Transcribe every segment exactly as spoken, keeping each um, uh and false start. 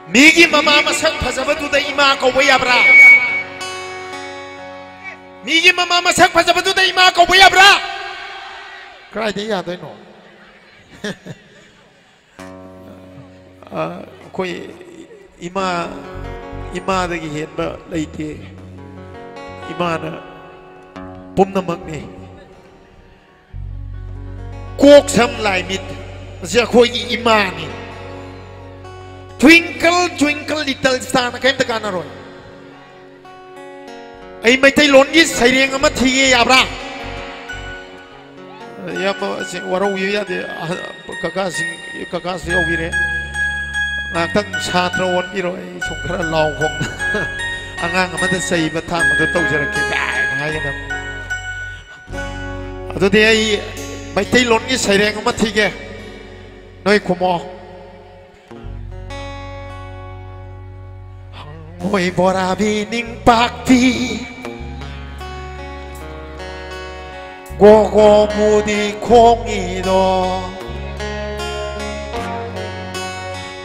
ꯃꯤꯒꯤ ꯃꯃꯥ ꯃꯁꯛ ꯐꯖꯕꯗꯨꯗ ꯏꯃꯥ ꯀꯧꯕ ꯌꯥꯕ꯭ꯔꯥ? ꯃꯤꯒꯤ ꯃꯃꯥ ꯃꯁꯛ ꯐꯖꯕꯗꯨꯗ ꯏꯃꯥ ꯀꯧꯕ ꯌꯥꯕ꯭ꯔꯥ? ꯀꯗꯥꯏꯗ ꯌꯥꯗꯣꯏꯅꯣ? ꯑ, ꯑꯩꯈꯣꯏ ꯏꯃꯥ, ꯏꯃꯥꯗꯒꯤ ꯍꯦꯟꯕ ꯂꯩꯇꯦ꯫ ꯏꯃꯥꯅ ꯄꯨꯝꯅꯃꯛꯅꯤ꯫ ꯀꯣꯛ ꯁꯝ ꯂꯥꯏ ꯃꯤꯠ ꯑꯁꯤ ꯑꯩꯈꯣꯏꯒꯤ ꯏꯃꯥꯅꯤ꯫ Twinkle twinkle little starꯅ ꯀꯔꯤꯝꯇ ꯀꯥꯟꯅꯔꯣꯏ꯫ ꯑꯩ ꯃꯩꯇꯩꯂꯣꯟꯒꯤ ꯁꯩꯔꯦꯡ ꯑꯃ ꯊꯤꯒꯦ ꯌꯥꯕ꯭ꯔꯥ? ꯏꯌꯥꯝꯕ, ꯑꯁꯤ ꯋꯥꯔꯧꯕꯤꯕ ꯌꯥꯗꯦ꯫ ꯑꯍ-, ꯀꯀꯥꯁꯤꯡ, ꯀꯀꯥꯁꯨ ꯌꯥꯎꯕꯤꯔꯦ꯫ ꯉꯥꯏꯍꯥꯛꯇꯪ ꯁꯥꯇ꯭ꯔ ꯑꯣꯟꯕꯤꯔꯣ꯫ ꯑꯩ ꯁꯨꯝ ꯈꯔ ꯂꯥꯎ ꯈꯣꯡ-, ꯑꯉꯥꯡ ꯑꯃꯗ ꯆꯩꯕ ꯊꯥꯡꯕꯗꯣ ꯇꯧꯖꯔꯛꯀꯦ ꯀꯥꯏꯅ ꯍꯥꯏꯒꯗꯕ꯫ ꯑꯗꯨꯗꯤ ꯑꯩ ꯃꯩꯇꯩꯂꯣꯟꯒꯤ ꯁꯩꯔꯦꯡ ꯑꯃ ꯊꯤꯒꯦ꯫ ꯅꯣꯏ ꯈꯨꯝꯃꯣ꯫ ꯍꯪꯉꯣꯏ ꯕꯣꯔꯥꯕꯤ ꯅꯤꯡꯄꯥꯛꯄꯤ, ꯒꯣꯒꯣ ꯕꯨꯗꯤ ꯈꯣꯡꯉꯤꯗꯣ,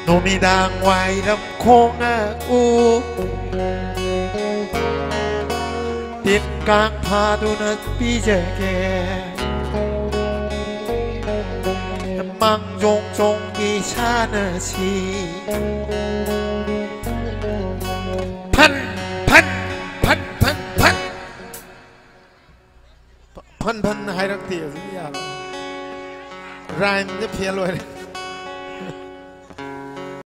ꯅꯨꯃꯤꯗꯥꯡ ꯋꯥꯏꯔꯝ ꯈꯣꯡꯉꯛꯎ, ꯇꯤꯟ ꯀꯥꯡ ꯐꯥꯗꯨꯅ ꯄꯤꯖꯒꯦ꯫ ꯃꯥꯡꯖꯣꯡ ꯆꯣꯡꯕꯤ ꯁꯥꯟꯅꯁꯤ꯫ ꯐꯟ, ꯐꯟ, ꯐꯟ, ꯐꯟ, ꯐꯟ꯫ ꯐꯟ, ꯐꯟ ꯍꯥꯏꯔꯛꯇꯦ ꯍꯧꯖꯤꯛ, ꯌꯥꯔꯣꯏ꯫ Rhymeꯁꯦ fail ꯑꯣꯏꯔꯦ꯫